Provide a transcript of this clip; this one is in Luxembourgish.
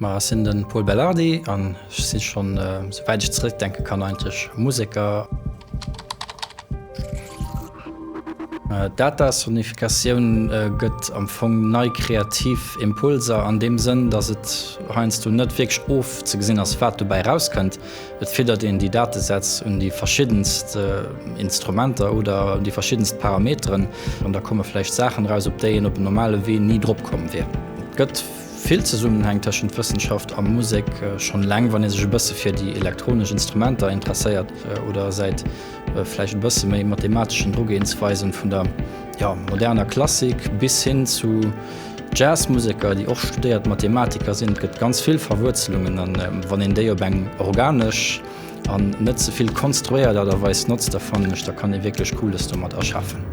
Ma ech sinn de Pol Belardi an ech si schonn, souwäit ech zeréckdenke kann, eigentlech Museker. D'Datasonifikatioun gëtt am Fong nei kreativ Impulser an deem Sënn, datt et heiansdo net wierklech ofzegesinn ass, wat dobäi erauskënnt. Et fiddert een déi Datesätz un déi verschiddenst Instrumenter oder un déi verschiddenst Parameteren an da komme vläicht Saachen eraus, op déi een op dem normale Wee ni drop komm wier. Et gëtt. Vill Zesummenhäng tëschent Wëssenschaft a Musek, schonn eleng wann ee sech e bësse fir déi elektronesch Instrumenter interesséiert oder säit vläicht e bësse méi mathemateschen Drugehensweisen vun der, jo, moderner Klassik bis hin zu Jazzmuseker, déi och studéiert Mathematiker sinn. Et gëtt ganz vill Verwuerzelungen an wann een déi op eng organesch an net ze vill konstruéiert Aart a Weis notzt, da fannen ech, da kann ee wierklech Cooles domat erschafen.